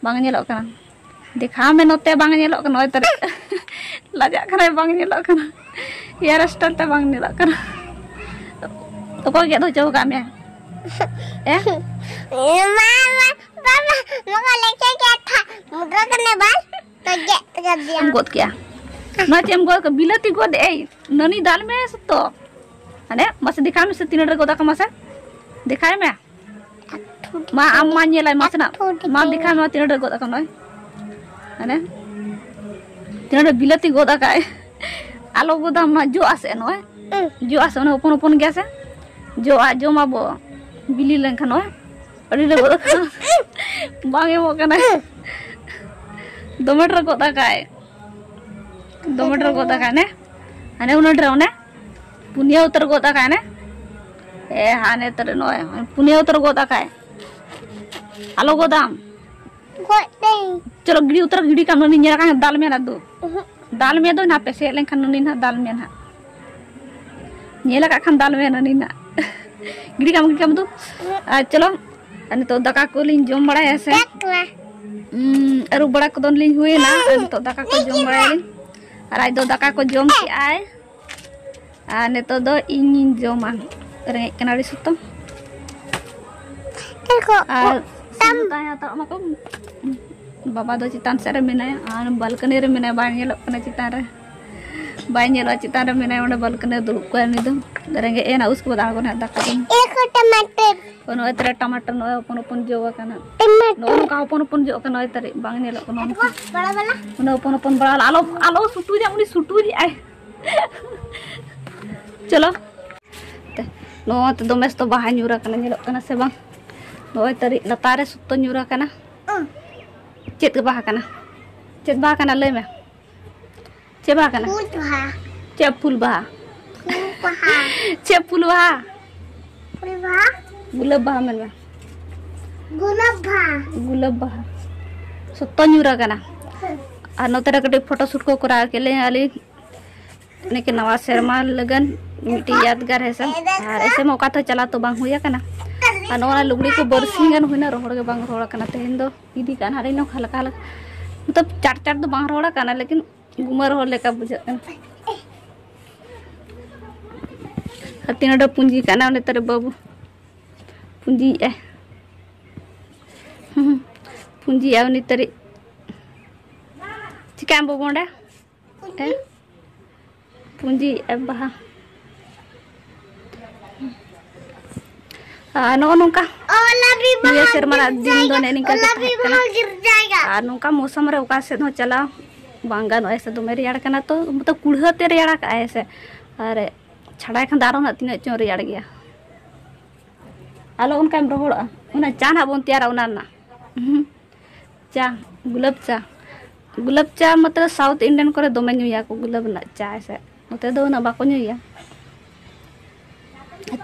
ᱵᱟᱝ ᱧᱮᱞᱚᱜ ᱠᱟᱱᱟ᱾ ᱫᱮᱠᱷᱟᱣ ᱢᱮ ᱱᱚᱛᱮ, ᱵᱟᱝ ᱧᱮᱞᱚᱜ ᱠᱟᱱᱟ᱾ ᱱᱚᱜᱼᱚᱭ ᱛᱟᱹᱨᱤ ᱞᱟᱡᱟᱜ ᱠᱟᱱᱟᱭ, ᱵᱟᱝ ᱧᱮᱞᱚᱜ ᱠᱟᱱᱟ᱾ ᱦᱮᱭᱟᱨ ᱥᱴᱟᱭᱤᱞ ᱛᱮ ᱵᱟᱝ ᱧᱮᱞᱚᱜ ᱠᱟᱱᱟ᱾ ᱚᱠᱚᱭ ᱜᱮᱫ ᱦᱚᱪᱚ ᱟᱠᱟᱫ ᱢᱮᱭᱟ? ᱮ? ᱢᱟ, ᱢᱟ, ᱵᱟᱵᱟ, ᱢᱟ ᱠᱚ ᱞᱮᱠᱷᱮ ᱠᱮᱫ ᱛᱷᱟ, ᱢᱩᱫᱽᱨᱟ ᱠᱟᱱᱟ ᱵᱟᱝ? ᱛᱚ ᱜᱮᱫ ᱠᱟᱫᱮᱭᱟ᱾ ᱮᱢ ᱜᱚᱫ ᱠᱮᱜᱼᱟ? ᱱᱚᱣᱟ ᱪᱮᱫ ᱮᱢ ᱜᱚᱫ ᱠᱟᱜᱼᱟ? ᱵᱤᱞᱟᱹᱛᱤ ᱜᱚᱫ ᱮᱭ, ᱱᱟᱹᱱᱤ ᱫᱟᱞ ᱢᱮ ᱥᱚᱛᱚ᱾ ᱦᱟᱱᱮ, ᱢᱟᱥᱮ ᱫᱮᱠᱷᱟᱣ ᱢᱮᱥᱮ, ᱛᱤᱱᱟᱹᱜ ᱰᱷᱮᱨ ᱜᱚᱫ ᱟᱠᱟᱱᱟ ᱢᱟᱥᱮ? ᱫᱮᱠᱷᱟᱣ ᱢᱮ᱾ ᱢᱟ, ᱟᱢ ᱢᱟ ᱧᱮᱞᱟᱭ ᱢᱟᱥᱮ ᱱᱟᱜ᱾ ᱢᱟ ᱫᱮᱠᱷᱟᱣ ᱢᱮ, ᱛᱤᱱᱟᱹᱜ ᱰᱷᱮᱨ ᱜᱚᱫ ᱟᱠᱟᱱᱟ ᱱᱚᱜᱼᱚᱭ᱾ ᱦᱟᱱᱮ, ᱛᱤᱱᱟᱹᱜ ᱰᱷᱮᱨ ᱵᱤᱞᱟᱹᱛᱤ ᱜᱚᱫ ᱟᱠᱟᱫ᱾ ᱟᱞᱚ ᱜᱚᱫᱟᱢ, ᱱᱚᱣᱟ ᱡᱚᱜ ᱟᱥᱮ ᱱᱚᱜᱼᱚᱭ᱾ ᱡᱚᱜ ᱟᱥᱮ, ᱚᱱᱟ ᱦᱚᱯᱚᱱ ᱦᱚᱯᱚᱱ ᱜᱮᱭᱟ ᱥᱮ? ᱡᱚᱜᱼᱟ, ᱡᱚᱢ ᱟᱵᱚ᱾ ᱵᱤᱞᱤ ᱞᱮᱱᱠᱷᱟᱱ ᱱᱚᱜᱼᱚᱭ᱾ ᱟᱹᱰᱤ ᱰᱷᱮᱨ ᱜᱚᱫ ᱟᱠᱟᱱᱟ᱾ ᱵᱟᱝ ᱮᱢᱚᱜ ᱠᱟᱱᱟᱭ᱾ ᱫᱚᱢᱮ ᱰᱷᱮᱨ ᱜᱚᱫ ᱟᱠᱟᱫ᱾ ᱫᱚᱢᱮ ᱰᱷᱮᱨ ᱜᱚᱫ ᱟᱠᱟᱫ ᱱᱮ᱾ ᱦᱟᱱᱮ ᱩᱱᱟᱹᱜ ᱰᱷᱮᱨ ᱚᱱᱮ᱾ ᱯᱩᱱᱭᱟᱹ ᱩᱛᱟᱹᱨ ᱜᱚᱫ ᱟᱠᱟᱫ ᱱᱮ᱾ ᱮ ᱦᱟᱱᱮ ᱩᱛᱟᱹᱨ ᱱᱚᱜᱼᱚᱭ᱾ ᱯᱩᱱᱭᱟᱹ ᱩᱛᱟᱹᱨ ᱜᱚᱫ ᱟᱠᱟᱫ᱾ ᱟᱞᱚ ᱜᱚᱫᱟᱢ᱾ ᱜᱚᱫ ᱫᱟᱹᱧ᱾ ᱪᱚᱞᱚ ᱜᱤᱰᱤ ᱩᱛᱟᱹᱨ, ᱜᱤᱰᱤ ᱠᱟᱜ ᱢᱮ, ᱩᱱᱤ ᱧᱮᱞ ᱠᱟᱜ ᱫᱟᱞ ᱢᱮ ᱱᱟᱜ ᱫᱩ᱾ ᱩᱦᱩᱸ᱾ ᱫᱟᱞ ᱢᱮ ᱫᱚ ᱱᱟᱯᱮ ᱥᱮᱫ ᱞᱮᱱᱠᱷᱟᱱ ᱩᱱᱤ ᱱᱟᱜ ᱫᱟᱞ ᱢᱮ ᱱᱟᱜ᱾ ᱧᱮᱞ ᱟᱠᱟᱫ ᱠᱷᱟᱱ ᱫᱟᱞ ᱢᱮ ᱩᱱᱤ ᱱᱟᱜ᱾ ᱜᱤᱰᱤ ᱠᱟᱜ ᱢᱮ, ᱜᱤᱰᱤ ᱠᱟᱜ ᱢᱮ ᱫᱩ᱾ ᱟᱨ ᱪᱚᱞᱚ, ᱟᱨ ᱱᱤᱛᱚᱜ ᱫᱟᱠᱟ ᱠᱚᱞᱤᱧ ᱡᱚᱢ ᱵᱟᱲᱟᱭᱟ ᱥᱮ᱾ ᱫᱟᱠᱟ᱾ ᱩᱸ, ᱟᱹᱨᱩᱵ ᱵᱟᱲᱟ ᱠᱚᱫᱚ ᱞᱤᱧ ᱦᱩᱭᱮᱱᱟ᱾ ᱟᱨ ᱱᱤᱛᱚᱜ ᱫᱟᱠᱟ ᱠᱚ ᱡᱚᱢ ᱵᱟᱲᱟᱭᱟᱞᱤᱧ᱾ ᱟᱨ ᱟᱡ ᱫᱚ ᱫᱟᱠᱟ ᱠᱚ ᱡᱚᱢ ᱠᱮᱜᱼᱟᱭ᱾ ᱟᱨ ᱱᱤᱛᱚᱜ ᱫᱚ ᱤᱧᱤᱧ ᱡᱚᱢᱟ᱾ ᱨᱮᱸᱜᱮᱡ ᱠᱟᱱᱟ ᱟᱹᱰᱤ ᱥᱚᱠᱛᱚ᱾ ᱪᱮᱫ ᱠᱚ ᱟᱨ ᱛᱟᱢ? ᱥᱤᱸᱫᱩᱨ ᱛᱟᱦᱮᱸ ᱦᱟᱛᱟᱲᱚᱜ ᱢᱟᱠᱚ᱾ ᱵᱟᱵᱟ ᱫᱚ ᱪᱮᱛᱟᱱ ᱥᱮᱫ ᱨᱮ ᱢᱮᱱᱟᱭᱟ ᱟᱨ ᱵᱟᱞᱠᱚᱱᱤ ᱨᱮ ᱢᱮᱱᱟᱭᱟ, ᱵᱟᱭ ᱧᱮᱞᱚᱜ ᱠᱟᱱᱟ ᱪᱮᱛᱟᱱ ᱨᱮ᱾ ᱵᱟᱭ ᱧᱮᱞᱚᱜᱼᱟ ᱪᱮᱛᱟᱱ ᱨᱮ ᱢᱮᱱᱟᱭᱟ, ᱚᱸᱰᱮ ᱵᱟᱞᱠᱚᱱᱤ ᱨᱮ ᱫᱩᱲᱩᱵ ᱠᱚᱜᱼᱟᱭ ᱩᱱᱤ ᱫᱚ᱾ ᱨᱮᱸᱜᱮᱡ ᱮᱱᱟ, ᱩᱥᱠᱮ ᱵᱟᱫ ᱟᱬᱜᱚᱱᱟ ᱫᱟᱠᱟ ᱡᱚᱢ᱾ ᱮᱠ ᱴᱟᱢᱟᱴᱟᱨ᱾ ᱱᱚᱜᱼᱚᱭ ᱛᱟᱨᱟ ᱴᱟᱢᱟᱴᱟᱨ ᱱᱚᱜᱼᱚᱭ ᱦᱚᱯᱚᱱ ᱦᱚᱯᱚᱱ ᱡᱚ ᱟᱠᱟᱱᱟ᱾ ᱴᱟᱢᱟᱴᱟᱨ᱾ ᱱᱚᱜᱼᱚ ᱱᱚᱝᱠᱟ ᱦᱚᱯᱚᱱ ᱦᱚᱯᱚᱱ ᱡᱚ ᱟᱠᱟᱱᱟ, ᱱᱚᱜᱼᱚᱭ ᱛᱟᱨᱤ ᱵᱟᱝ ᱧᱮᱞᱚᱜ ᱠᱟᱱᱟ᱾ ᱵᱟᱲᱟ ᱵᱟᱞᱟ᱾ ᱩᱱᱟᱹᱜ ᱦᱚᱯᱚᱱ ᱦᱚᱯᱚᱱ ᱵᱟᱲᱟ ᱟᱞᱚ, ᱟᱞᱚ ᱥᱩᱴᱩᱡᱟ, ᱩᱱᱤ ᱥᱩᱴᱩᱡᱮᱜᱼᱟᱭ᱾ ᱪᱚᱞᱚ᱾ ᱛᱮ, ᱱᱚᱣᱟ ᱛᱮ ᱫᱚᱢᱮ ᱥᱚᱠᱛᱚ ᱵᱟᱦᱟ ᱧᱩᱨ ᱟᱠᱟᱱᱟ, ᱧᱮᱞᱚᱜ ᱠᱟᱱᱟ ᱥᱮ ᱵᱟᱝ? ᱱᱚᱜᱼᱚᱭ ᱛᱟᱹᱨᱤ ᱞᱟᱛᱟᱨ ᱨᱮ ᱥᱚᱠᱛᱚ ᱧᱩᱨ ᱟᱠᱟᱱᱟ᱾ ᱪᱮᱫ ᱵᱟᱦᱟ ᱠᱟᱱᱟ? ᱪᱮᱫ ᱵᱟᱦᱟ ᱠᱟᱱᱟ? ᱞᱟᱹᱭ ᱢᱮ᱾ ᱪᱮᱫ ᱵᱟᱦᱟ ᱠᱟᱱᱟ? ᱯᱷᱩᱞ ᱵᱟᱦᱟ᱾ ᱪᱮᱫ ᱯᱷᱩᱞ ᱵᱟᱦᱟ? ᱯᱷᱩᱞ ᱵᱟᱦᱟ᱾ ᱪᱮᱫ ᱯᱷᱩᱞ ᱵᱟᱦᱟ? ᱯᱷᱩᱞ ᱵᱟᱦᱟ᱾ ᱜᱩᱞᱟᱹᱵ ᱵᱟᱦᱟ ᱢᱮᱱ ᱢᱮ᱾ ᱜᱩᱞᱟᱹᱵ ᱵᱟᱦᱟ᱾ ᱜᱩᱞᱟᱹᱵ ᱵᱟᱦᱟ᱾ ᱥᱚᱠᱛᱚ ᱧᱩᱨ ᱟᱠᱟᱱᱟ᱾ ᱟᱨ ᱱᱚᱛᱮ ᱨᱮ ᱠᱟᱹᱴᱤᱡ ᱯᱷᱳᱴᱳ ᱥᱩᱴ ᱠᱚ ᱠᱚᱨᱟᱣ ᱠᱮᱫ ᱞᱮ ᱟᱹᱞᱤᱧ᱾ ᱱᱤᱭᱟᱹ ᱠᱤ ᱱᱟᱣᱟ ᱥᱮᱨᱢᱟ ᱞᱟᱹᱜᱤᱫ ᱢᱤᱫᱴᱤᱡ ᱭᱟᱫᱽᱜᱟᱨ ᱦᱮᱸ ᱥᱮ᱾ ᱟᱨ ᱮᱥᱮ ᱢᱟ ᱚᱠᱟ ᱛᱮᱦᱚᱸ ᱪᱟᱞᱟᱣ ᱛᱚ ᱵᱟᱝ ᱦᱩᱭ ᱟᱠᱟᱱᱟ᱾ ᱟᱨ ᱱᱚᱣᱟ ᱞᱩᱜᱽᱲᱤ ᱠᱚ ᱵᱟᱨᱥᱤᱧ ᱜᱟᱱ ᱦᱩᱭᱱᱟ ᱨᱚᱦᱚᱲ ᱜᱮ ᱵᱟᱝ ᱨᱚᱦᱚᱲ ᱟᱠᱟᱱᱟ᱾ ᱛᱮᱦᱮᱧ ᱫᱚ ᱤᱫᱤ ᱠᱟᱜᱼᱟ ᱱᱟᱦᱟᱜ ᱤᱧ ᱦᱚᱸ ᱦᱟᱞᱠᱟ ᱦᱟᱞᱠᱟ᱾ ᱢᱚᱛᱞᱚᱵ ᱪᱟᱴ ᱪᱟᱴ ᱫᱚ ᱵᱟᱝ ᱨᱚᱲ ᱠᱟᱱᱟ, ᱞᱮᱠᱤᱱ ᱜᱩᱢᱟᱹ ᱨᱚᱲ ᱞᱮᱠᱟ ᱵᱩᱡᱷᱟᱹᱜ ᱠᱟᱱᱟ᱾ ᱟᱨ ᱛᱤᱱᱟᱹᱜ ᱰᱷᱮᱨ ᱯᱩᱸᱡᱤ ᱠᱟᱱᱟ ᱩᱱᱤ ᱛᱟᱨᱮ ᱵᱟᱹᱵᱩ᱾ ᱯᱩᱸᱡᱤᱭᱮᱜᱼᱟᱭ᱾ ᱦᱩᱸ, ᱯᱩᱸᱡᱤᱭᱮᱜᱼᱟ ᱩᱱᱤ ᱛᱟᱨᱮ᱾ ᱪᱤᱠᱟᱹᱭᱟᱢ ᱵᱟᱹᱵᱩ ᱚᱸᱰᱮ? ᱮ? ᱯᱩᱸᱡᱤᱭᱮᱜᱼᱟᱭ ᱵᱟᱦᱟ᱾ ᱟᱨ ᱱᱚᱜᱼᱚ ᱱᱚᱝᱠᱟ ᱱᱤᱭᱟᱹ ᱥᱮᱨᱢᱟ ᱨᱮᱱᱟᱜ ᱫᱤᱱ ᱫᱚ ᱱᱮᱜᱼᱮ ᱱᱤᱝᱠᱟ ᱜᱮ ᱛᱟᱦᱮᱸ ᱠᱟᱱᱟ᱾ ᱟᱨ ᱱᱚᱝᱠᱟ ᱢᱳᱥᱚᱢ ᱨᱮ ᱚᱠᱟ ᱥᱮᱫ ᱦᱚᱸ ᱪᱟᱞᱟᱣ ᱵᱟᱝ ᱜᱟᱱᱚᱜᱼᱟ ᱥᱮ, ᱫᱚᱢᱮ ᱨᱮᱭᱟᱲ ᱠᱟᱱᱟ ᱛᱚ, ᱢᱚᱛᱞᱚᱵ ᱠᱩᱲᱦᱟᱹ ᱛᱮ ᱨᱮᱭᱟᱲ ᱠᱟᱜᱼᱟᱭ ᱥᱮ᱾ ᱟᱨ ᱪᱷᱟᱰᱟᱭ ᱠᱷᱟᱱ ᱫᱚ ᱟᱨᱚ ᱱᱟᱜ ᱛᱤᱱᱟᱹᱜ ᱪᱚᱝ ᱨᱮᱭᱟᱲ ᱜᱮᱭᱟ᱾ ᱟᱞᱚ ᱚᱱᱠᱟᱭ ᱨᱚᱦᱚᱲᱚᱜᱼᱟ, ᱚᱱᱟ ᱪᱟ ᱱᱟᱜ ᱵᱚᱱ ᱛᱮᱭᱟᱨᱟ ᱚᱱᱟ ᱨᱮᱱᱟᱜ᱾ ᱦᱩᱸ᱾ ᱪᱟ, ᱜᱩᱞᱟᱹᱵ ᱪᱟ᱾ ᱜᱩᱞᱟᱹᱵ ᱪᱟ ᱢᱚᱛᱞᱚᱵ South Indian ᱠᱚᱨᱮ ᱫᱚᱢᱮ ᱧᱩᱭᱟᱠᱚ ᱜᱩᱞᱟᱹᱵ ᱨᱮᱱᱟᱜ ᱪᱟ, ᱥᱮ ᱱᱚᱛᱮ ᱫᱚ ᱩᱱᱟᱹᱜ ᱵᱟᱠᱚ ᱧᱩᱭᱟ᱾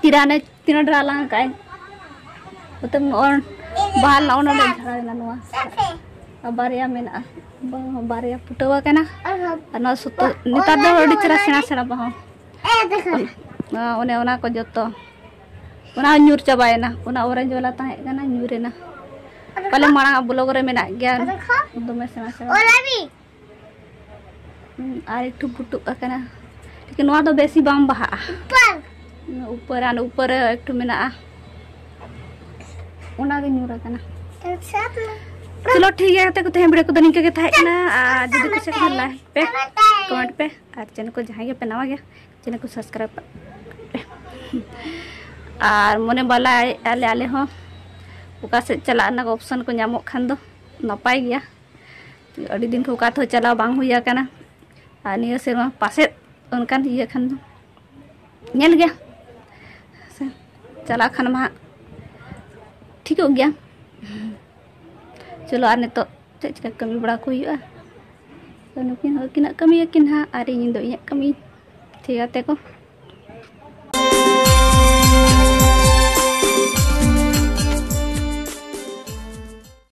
ᱛᱤᱨᱟᱱᱮ ᱛᱤᱱᱟᱹᱜ ᱰᱷᱮᱨ ᱟᱞᱟᱝ ᱠᱟᱜᱼᱟᱭ᱾ ᱢᱚᱛᱞᱚᱵ ᱱᱚᱜᱼᱚᱭ ᱵᱟᱦᱟ ᱱᱚᱜᱼᱚ ᱱᱚᱰᱮ ᱡᱷᱟᱲᱟᱣ ᱮᱱᱟ ᱱᱚᱣᱟ᱾ ᱟᱨ ᱵᱟᱨᱭᱟ ᱢᱮᱱᱟᱜᱼᱟ, ᱵᱟᱦᱟ ᱵᱟᱨᱭᱟ ᱯᱷᱩᱴᱟᱹᱣ ᱟᱠᱟᱱᱟ᱾ ᱟᱨ ᱱᱚᱣᱟ ᱥᱩᱛᱟᱹ ᱱᱮᱛᱟᱨ ᱫᱚ ᱟᱹᱰᱤ ᱪᱮᱦᱨᱟ ᱥᱮᱬᱟ ᱥᱮᱬᱟ ᱵᱟᱦᱟ᱾ ᱚᱱᱟ, ᱚᱱᱮ ᱚᱱᱟ ᱠᱚ ᱡᱚᱛᱚ, ᱚᱱᱟ ᱦᱚᱸ ᱧᱩᱨ ᱪᱟᱵᱟᱭᱮᱱᱟ᱾ ᱚᱱᱟ orange ᱵᱟᱞᱟ ᱛᱟᱦᱮᱸ ᱠᱟᱱᱟ, ᱧᱩᱨ ᱮᱱᱟ᱾ ᱯᱟᱞᱮ ᱢᱟᱲᱟᱝ ᱟᱜ vlog ᱨᱮ ᱢᱮᱱᱟᱜ ᱜᱮᱭᱟ, ᱫᱚᱢᱮ ᱥᱮᱬᱟ ᱥᱮᱬᱟ᱾ ᱦᱩᱸ, ᱟᱨ ᱮᱠᱴᱩ ᱵᱩᱴᱩᱜ ᱟᱠᱟᱱᱟ, ᱞᱮᱠᱤᱱ ᱱᱚᱣᱟ ᱫᱚ ᱵᱮᱥᱤ ᱵᱟᱝ ᱵᱟᱦᱟᱜᱼᱟ᱾ ᱩᱯᱟᱹᱨ, ᱟᱨ ᱩᱯᱟᱹᱨ ᱨᱮ ᱮᱠᱴᱩ ᱢᱮᱱᱟᱜᱼᱟ, ᱚᱱᱟᱜᱮ ᱧᱩᱨ ᱟᱠᱟᱱᱟ᱾ ᱪᱚᱞᱚ ᱴᱷᱤᱠ ᱜᱮᱭᱟ ᱜᱟᱛᱮ ᱠᱚ, ᱛᱮᱦᱮᱧ video ᱠᱚᱫᱚ ᱱᱤᱝᱠᱟᱹ ᱜᱮ ᱛᱟᱦᱮᱸ ᱠᱟᱱᱟ, ᱟᱨ ᱡᱩᱫᱤ ᱠᱩᱥᱤᱭᱟᱜ ᱠᱷᱟᱱ like ᱯᱮ, comment ᱯᱮ, ᱟᱨ channel ᱠᱚ ᱡᱟᱦᱟᱸᱭ ᱜᱮᱯᱮ ᱱᱟᱣᱟ ᱜᱮᱭᱟ channel ᱠᱚ subscribe ᱯᱮ᱾ ᱟᱨ ᱢᱚᱱᱮ ᱵᱟᱞᱟᱭ ᱟᱞᱮ, ᱟᱞᱮ ᱦᱚᱸ ᱚᱠᱟ ᱥᱮᱫ ᱪᱟᱞᱟᱜ ᱨᱮᱱᱟᱜ option ᱠᱚ ᱧᱟᱢᱚᱜ ᱠᱷᱟᱱ ᱫᱚ ᱱᱟᱯᱟᱭ ᱜᱮᱭᱟ᱾ ᱟᱹᱰᱤ ᱫᱤᱱ ᱠᱷᱚᱱ ᱚᱠᱟ ᱛᱮᱦᱚᱸ ᱪᱟᱞᱟᱣ ᱵᱟᱝ ᱦᱩᱭ ᱟᱠᱟᱱᱟ, ᱟᱨ ᱱᱤᱭᱟᱹ ᱥᱮᱨᱢᱟ ᱯᱟᱥᱮᱫ ᱚᱱᱠᱟᱱ ᱤᱭᱟᱹ ᱠᱷᱟᱱ ᱫᱚ ᱧᱮᱞ ᱜᱮᱭᱟ ᱥᱮ, ᱪᱟᱞᱟᱜ ᱠᱷᱟᱱ ᱢᱟ ᱦᱟᱸᱜ ᱴᱷᱤᱠᱚᱜ ᱜᱮᱭᱟ᱾ ᱪᱚᱞᱚ ᱟᱨ ᱱᱤᱛᱚᱜ ᱪᱮᱫ ᱪᱤᱠᱟ ᱠᱟᱹᱢᱤ ᱵᱟᱲᱟ ᱠᱚ ᱦᱩᱭᱩᱜᱼᱟ, ᱛᱚ ᱱᱩᱠᱤᱱ ᱦᱚᱸ ᱟᱹᱠᱤᱱᱟᱜ ᱠᱟᱹᱢᱤᱭᱟᱹᱠᱤᱱ ᱦᱟᱸᱜ, ᱟᱨ ᱤᱧ ᱫᱚ ᱤᱧᱟᱹᱜ ᱠᱟᱹᱢᱤ᱾ ᱴᱷᱤᱠ ᱜᱟᱛᱮ ᱠᱚ,